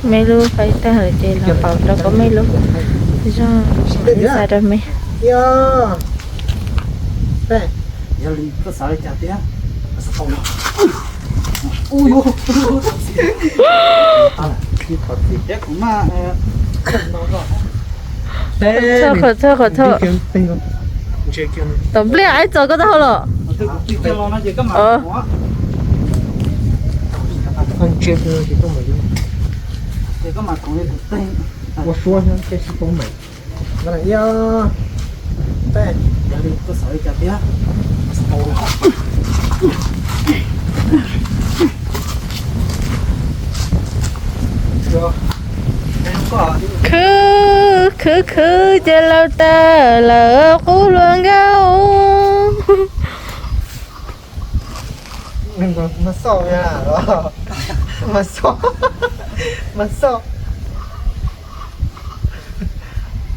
Mej lub faib tag lawm ces los pauv rau kuv mej lub zog, xa rau mej. Qhov txog, qhov txog. Tom pliag ib txog koj tau hau los. Khwv khwv khwv ces laus tas lawm qub hluas nkauj.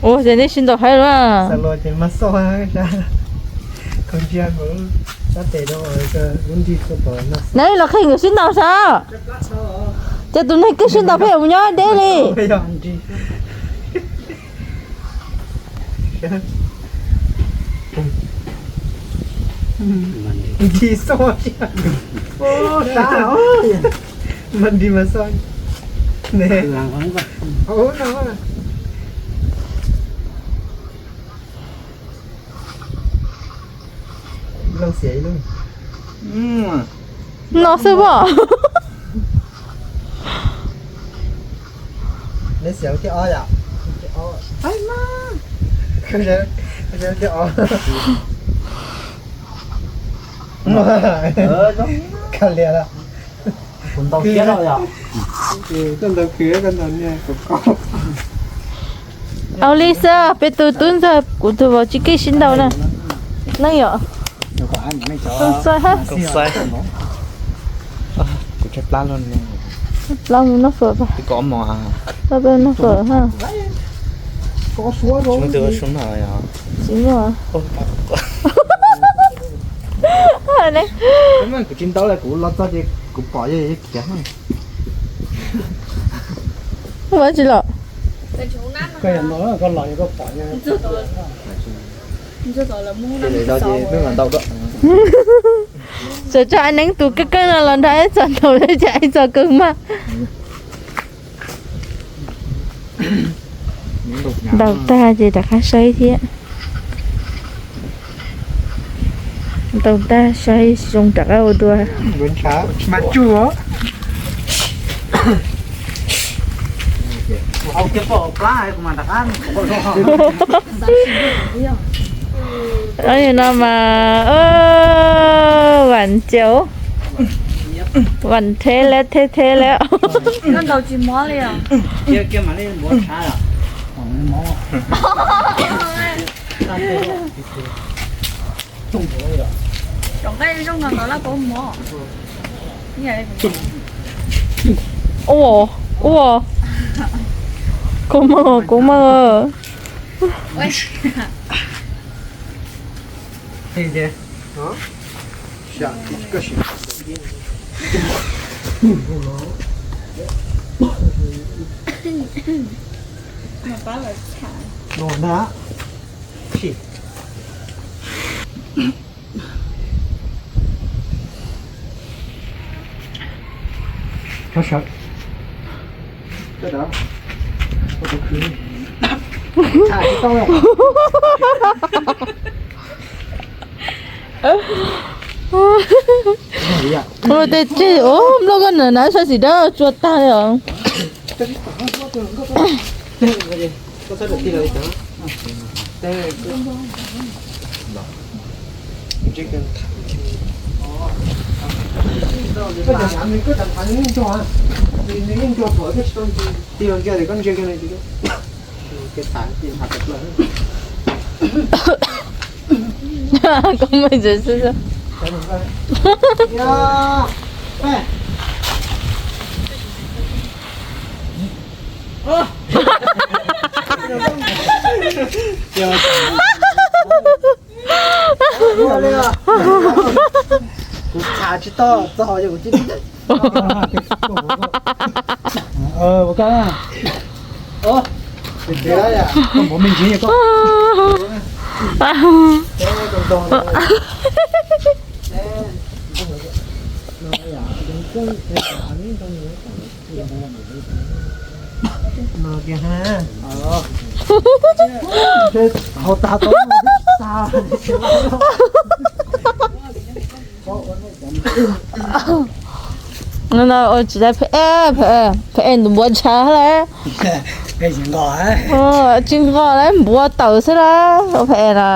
Ua ces nej sib ntaus haib lawm. Neb los qhia nkawd sib ntaus sav. Ces tus neeg kawg sib ntaus pheej mus nyob deb li. No xwb pom. Neb xiav thiab ob yom? Thiab ob. Koj xiav thiab ob. Koj liam lawm. Koj ntaus khwv, koj ntaus niag. Au li xwb, peb tus tub ntxawg kuv tus vauv tsis keej sib ntaus na. Neej yom. Kuv tshaib plab lug, plab mus noj fawm pas. Noj fawm ha. Tsis muaj. Kuv tsis ntaus li, kuv los txog ces kuv pom yog khiav. Ua tsi los? Txawm tso ai neeb tus keej keej no los nrog ib txog ntaus, ib txog kawg mas. Ntaus tag ces rov qab saib thiab. Ntaus tag saib zoo rov qab ua dua. No mas, vam cauv, vam thế lab thế thế lab. Ua, ua. Kuv mog, kuv mog. Ua tej tseg, nplooj koj na, nab sab xim dawb tsuas tag li os. Koj muaj ntsis xwb. Kuv tham tsis tau, txog yog kuv tsis. Ua koj, koj npaum me ntsis koj. Hauv tas tau. No ua tsis tau phem, phem, phem nws npuav ntshav lawm. Tsis nqos lawm, npuav tawm xwb lawm, phem na.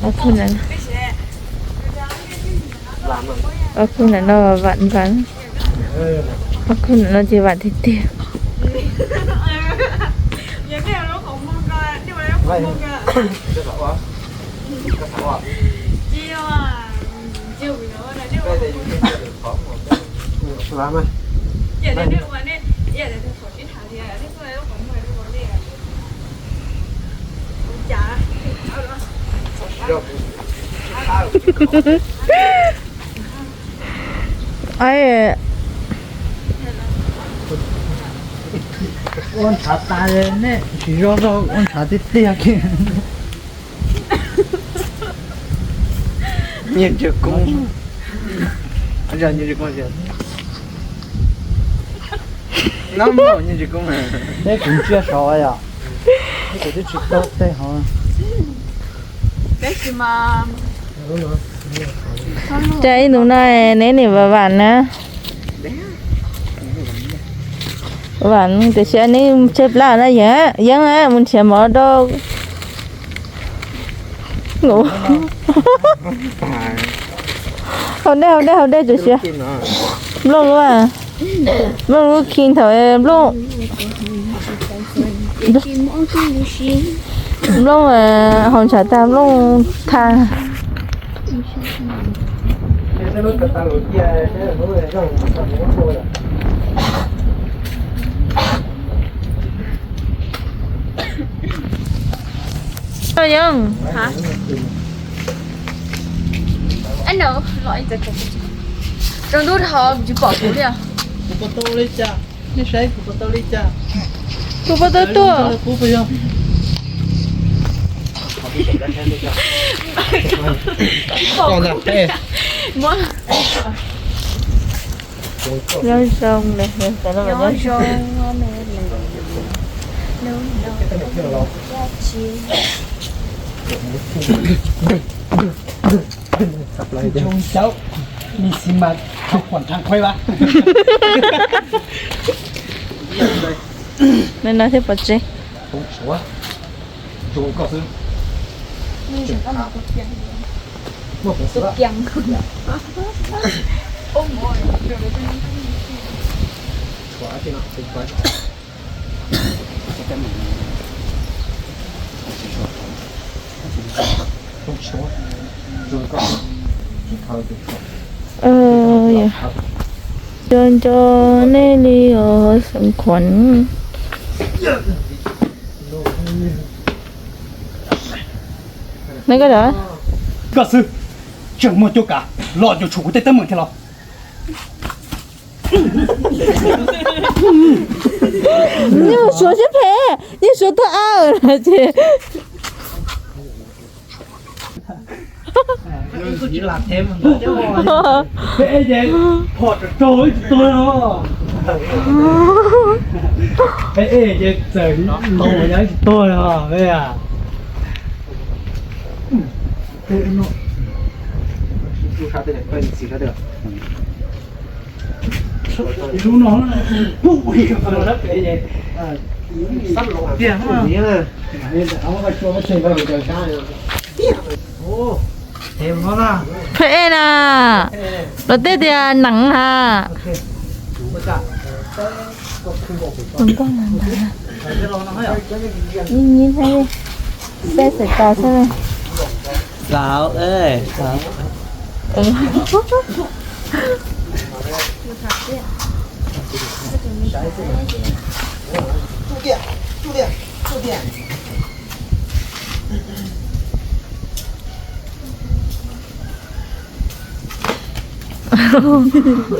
Ob khub ntawm no vam vam, ob khub ntawm no ces vam tiag tiag. Ua ntshav tas nej tsis zoo rau ua ntshav tiag tiag kiag. Nyiaj Ntsis Koob, Nyiaj Ntsis Koob, no Nyiaj Ntsis Koob, peb kuv ntsia saud yom, peb kuv twb tsis tau tej hov. Cas ib ntus no neb nim vam vam na. Vam tiam sis neb tseg plab na, yeeb, yeeb mus nrhiav mov rau. Haus dej, haus dej, haus dej tsuas siav. Nplooj lub, nplooj lub khi nthav, nplooj, nplooj haus ntshav tag nplooj tha. Yeeb, rau ntub dhau tsis pom kuv li. Kuv puas tau tuaj? Nyob zoo, nyob zoo. Nws no thiaj pom tsev. Nco nco nej li os xeem Khuam. Neb koj, koj xwb, tseem muaj cuab kav los cuam tshuam kuv tej teeb meem thiab los? Nyuj suav siab phem, nyuj suav tuag av ces. Peb es phom rau rau ib tug tuag no. Peb es ces txawm tau yog ib tug tuag no peb a. Lub no, lub no tiag. Phem na, los tej tias neev ha. Tus nkauj los ntawd, ib nyib thiab, peb xav tas xwb. Xav,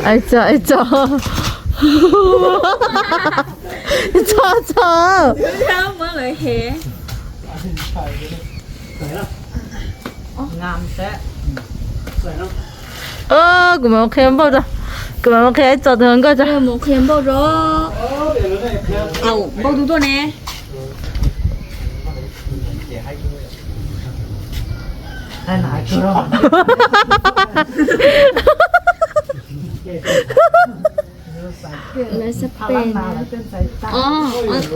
Ai tso, ai tso. Tso, tso. Kuv mam qhia npauj tso. Kuv mam qhia ib tso tus nkauj tso. Mus qhia npauj tso. Npauj tus tuaj ne. Lawv Spain.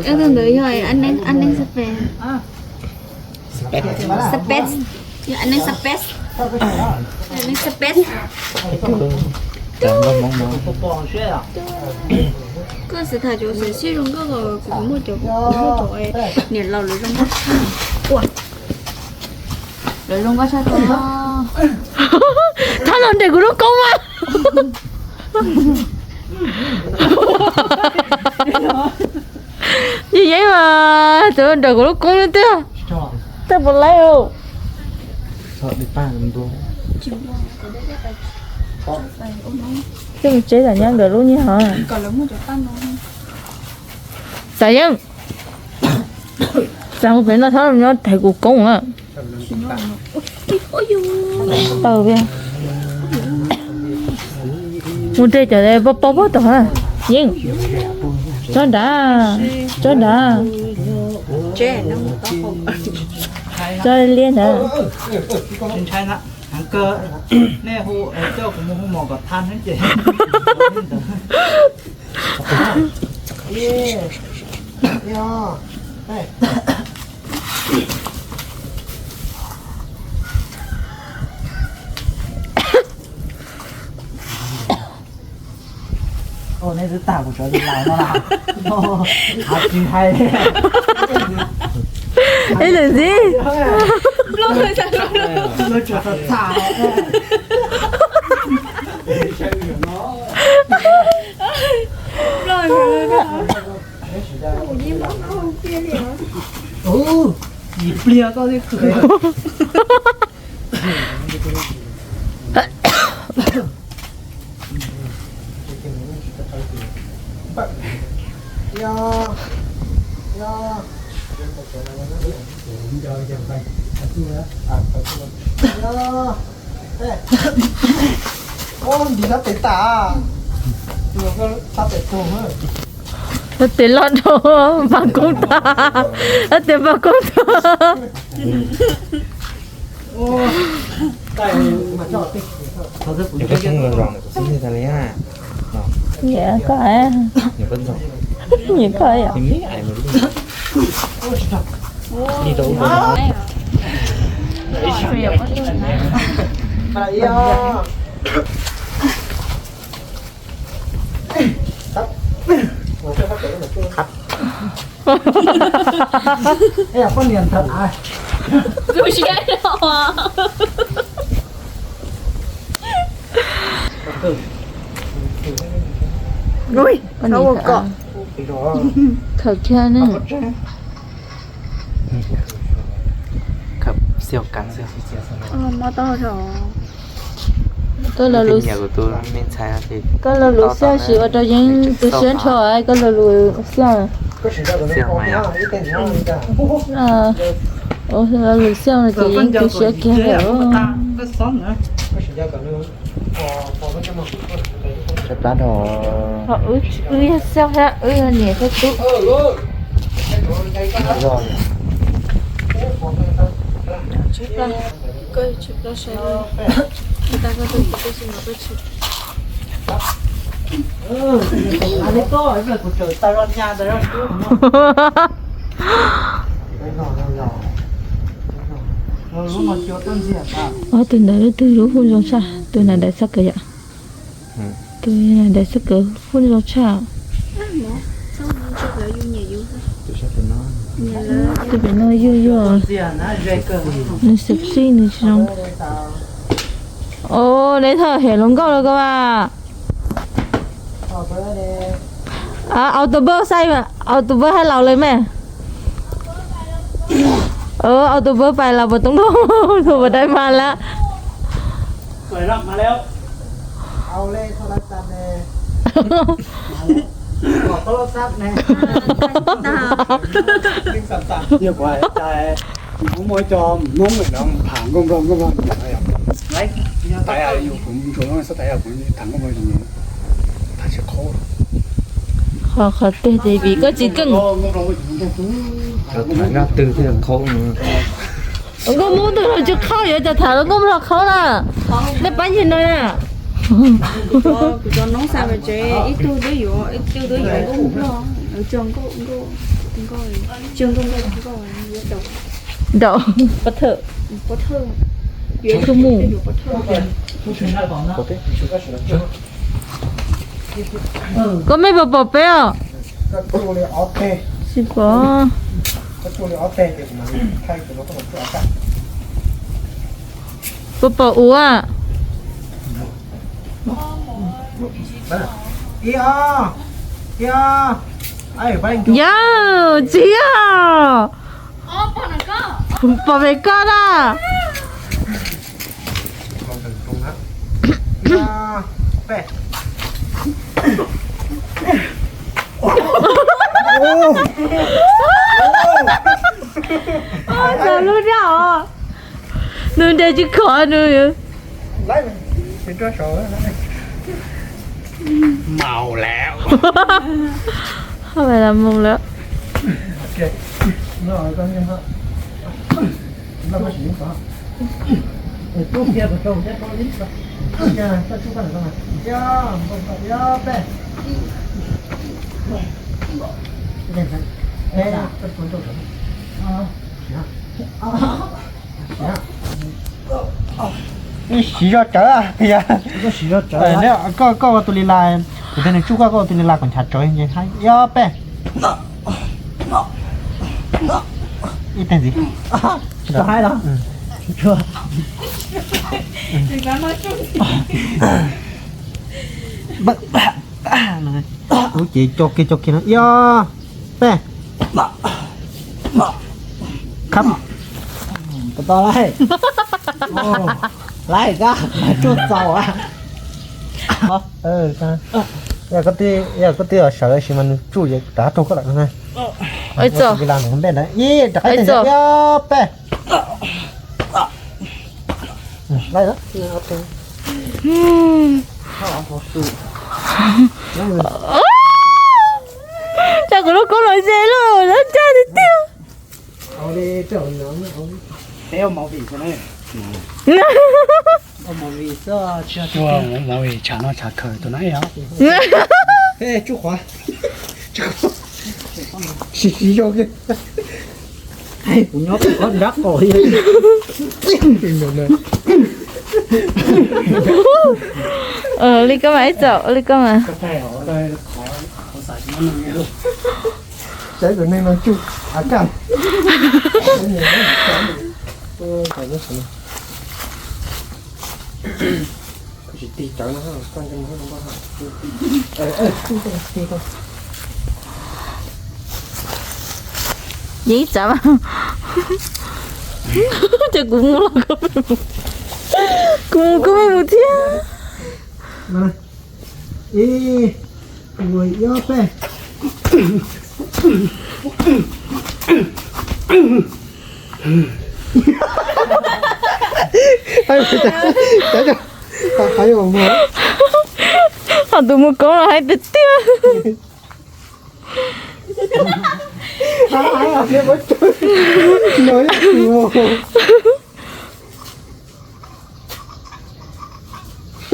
Tus ntawd yog An Neeb, An Neeb Spain. Space. Yog An Neeb Space. An Neeb Space. Koj xav tham cov xwm sij zoo nkauj los kuv muaj cov, kuv muaj cov niam laus lawv zoo nkauj tshaj. Lawv zoo nkauj tshaj tau. Thab los nres kuv lub koob mas. Yeej yeeb mas txawm nres kuv lub koob li tiag. Tej puas laib os. Tej mus tsev tam nyob nkawd lub nyiaj hov. Xav yeeb. Xav mus pem no txhob nyob thaiv kuv koob na. Mus de cov pob pob pob tom na. Yeej. Tsob nrad, tsob nrad. Tsob liab ntawd. Nej twb tag kuv sawv li laus no na. Hav tsis hais. Ib lwm ntxiv. Yim pliag koj thiaj khwv. Tes loj dhau, npaj koob tag, tes npaj koob tag. Koj, nyiam koj. Ui, khaws kiag ne. Koj lo lus, koj lo lus xiaj sim ua rau yeeb tu siab nrho, koj lo lus xiaj. Lo lus xiaj ces yeeb tu siab kiag lawm. Wb yog xiaj thiab wb yog niam thiab tub. Ob tug ntawd lub twg lub huj zoo tshaj, tus na daim xab kawv yom. Tus na daim xab kawv huj zoo tshaj. Tus pem no yuag yuag, nws sexy nws tsis zoo. Os, neb thov hem hluas nkauj los koj mas. Au tus npawb xaij, au tus npawb hais laus lawm mas. Au tus npawb pais los puas toob loj, puas dai mas lawm. Yog kuv hais tias kuv muaj ib co Hmoob lawm no tham nkauj nplog nkauj nplog. Qhov qhov tiag ces vim koj tsis keej. Tham nrab twg thiaj qhaub no. Nkauj Hmoob twg los tsis qhaub, yuav cas tham nkauj nplog qhaub na. Nej pab ntsis no na. Kuv cov noob xa mas tsev ib tug twb yuav, ib tug twb yuav nkauj nplog, tso nkauj, nkauj, tso nkauj, nkauj, nkauj, yuav daum. Daum. Pov thawj. Pov thawj. Yuav tus mus. Koj mej puas pom peb os? Tsis pom. Puas pom ua? Yog tsis yog? Pom pem koj na. Oj, lub raj os. Nws nres tsis khov nws. Maus lawm. Hoj mas mus lawm. Siv zog tsawv, koj, koj ua tus li las, kuv tias nws tsuj koj, koj ua tus li las kom nchav tsawv ces hais ib ob peb. Ib teg ntxiv. Kuv ces co kiag co kiag no ib ob peb. Khab. Tau laij. Laij koj tsuj txaus. Yog koj twb sawv tab sis mas nws tsuj ces rov qab raug koj lawm no na. Ib rov qab ib ob peb. Cas kuv lub koob los ze lawm, lawv caj tiag tiag. Ua movie tshav noj tshav khaws tus na yog. Tsuj qhuav. Siv siv zog kiag. Kuv nyob kuv nrab qos. Li koj mas ib txaum, li koj mas. Saib tus neeg no tsuj av kaj. Tsis tig cawv no, koj nco mus. Yeej txav mas. Ces kuv mus los koj, kuv mus koj mej mus thiab. Ib, ua ib ob peb. Hais tus mus koob los hais tiag tiag.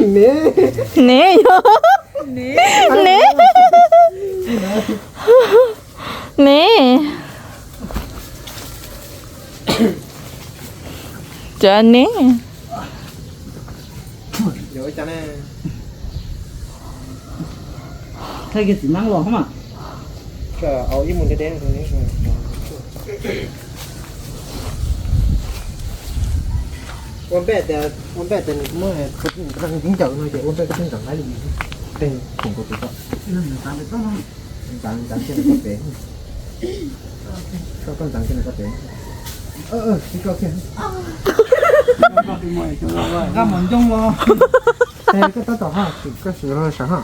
Ne, ne, ne, ne. Cov ne. Thaij kiag txiv neeb los mas. Au ib mus deb deb. Ua npej tias, ua npej tias nws muab nws ncaws no ces ua npej koj twb ntxeev laib li. Tej khoom ko tus ko. Ntxeev ntxeev kiag nws koj pem. Koj koj ntxeev kiag nws koj pem. Koj mus ncoo los. Koj tab tom ha, koj sim los sawv ha.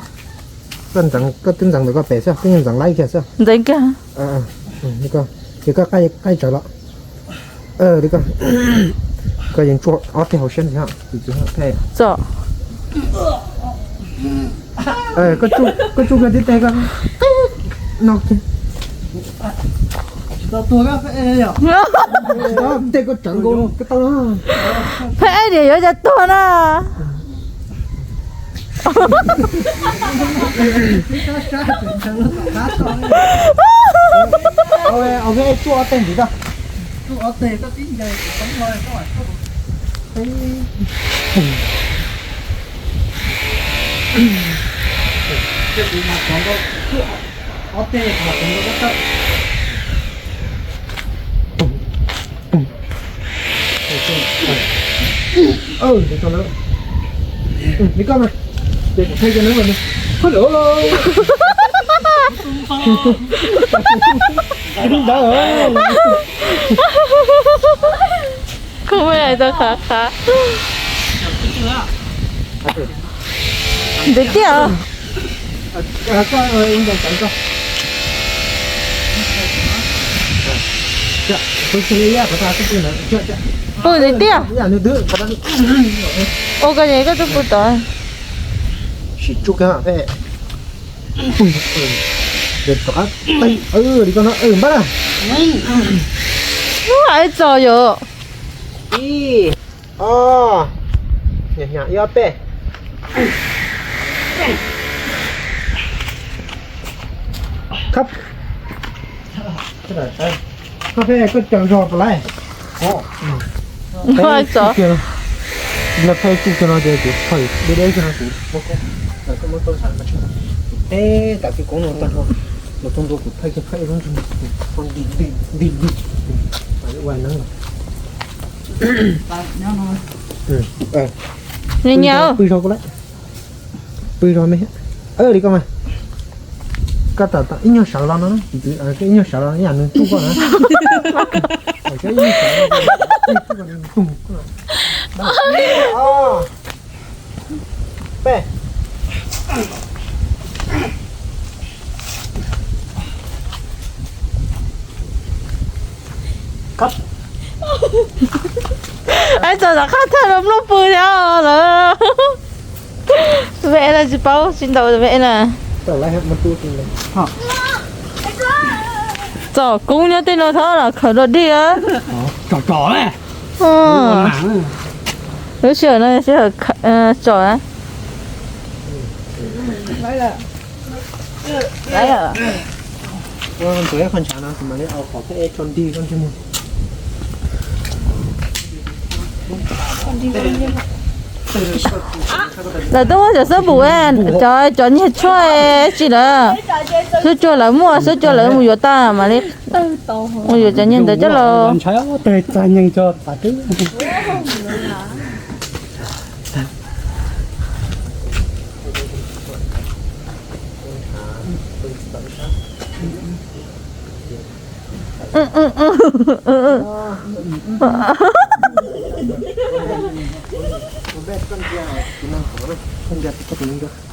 Koj ntxeev, koj twb ntxeev ntawm koj pem xwb, koj yeej ntxeev laib kiag xwb. Ntxeev kiag. Ces koj qaij tsawv los. Koj yeej tsuaj ob teg hauv siab ntxiv. Txom. Koj tsuj kiag tib teg koj no kiag. Tsis tau tuag koj, tej koj tsawv nkaus koj tau. Pheej ib diam yuav cov tuag na. Tsuj ob teg ntxiv tau. Li koj mas, ces kuv thaij cho neb mas. Hello. Ntawd. Koj muaj hais tau qhav qhav. Ntxim tiag. Pw ntxim tiag. Ua koj es koj twb pw tod. Sim tsuj kiag peb. Rov qab teeb li koj no npaj na. Ub, hais txog yom. Ib, ob, nyam nyam ib ob peb. Khab. Koj peb koj caw zog puas laib? Koj txog. Yog thaij tsuj kiag no ces kuv thaij deb deb kiag no kuv muab koj, koj muab koj ntshav no teb tas kiag koob no tag nrho, los txog ntua kuv thaij kiag thaij lub ntsej muag kuv nti nti nti nti. Ua neeb los. Ni nyias. Pw zog kuv lawm. Pw zog me. Li koj mas. Koj tam ib nyuag sawv los no, ib nyuag sawv los yam nws tsuj koj na. Ib nyuag sawv los, tsuj koj na. Peb. Hais txog tom qab thawj los nplooj pw thiab lawm. Ve no tsis paub tsis ntaus ve na. Txom koob nyob tej no thov los khaws dua dig. Lub sij hawm no sij hawm tsom. Lawv twb muab cov xab npum, cov nyiag tshuaj tsis lawm. Xub tsuag lawv muaj, xub tsuag lawv mus yuav tag mam li mus yuav cov nyiag ntawd coj los.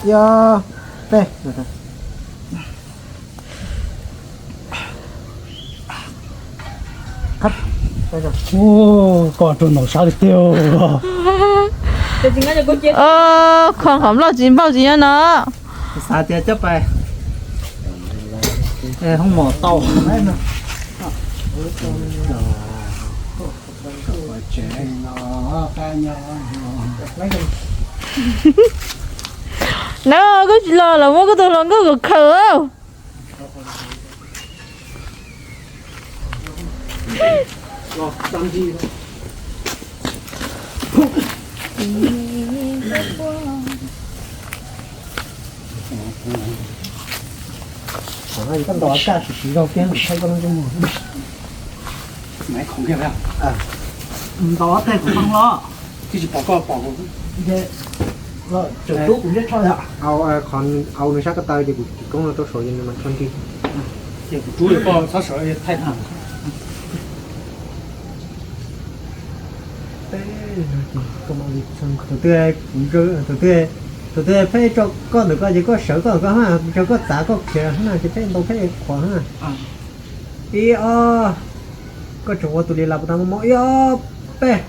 Yog, peb. Koj rau nraum sab tiag. Kho qhov nplauj tsis npauj tsis nyob no. Xav tias coj pais hoob mom tau. Na, koj tsis los los muab koj tus hluas nkauj kom khaws. Koj ntaus kaj sim siv zog kiag thaij koj lub ntsej muag. Ntaus tej kuv poob los. Twb tsis pom koj pom. Tseem rub kuv ntsej tsho yom. Au, nws sab ko taw ces kuv kis koob no rau saud ces nws mas tsho nrig. Ces kuv rub koj txhob sawv thaij na. Tus twg, tus twg pheej tso koj ntawm koj ces koj sawv koj ntawm koj na, tso koj txav koj khiav na ces pheej ntau pheej qhuav na. Ib ob, koj tseem ua tus li las puas tau mob mob, ib ob peb.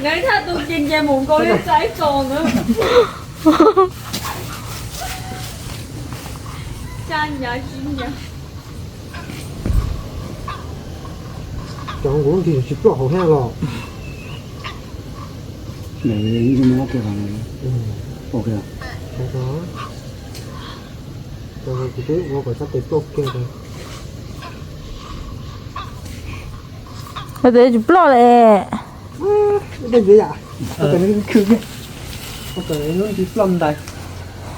Neb thaj tus ces nce mus nkaus li txav ib txos ntawd. Tsa nyav tsis nyav. Cov nkuv nrig tsis ploj hauv thiab los. Kuv twb ua kom sab tes ploj kiag. Tes tsis ploj li. Tej ntxiv yam, ua kom nws khw kiag, ua kom nws tsis ploj ntais.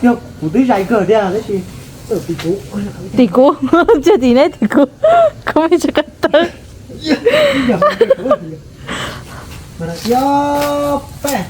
Yog kuv twb zais kawg thiab tab sis tim kuv, tim kuv, tsis tim neb, tim kuv, kuv me tsis ko taw. Ib ob peb.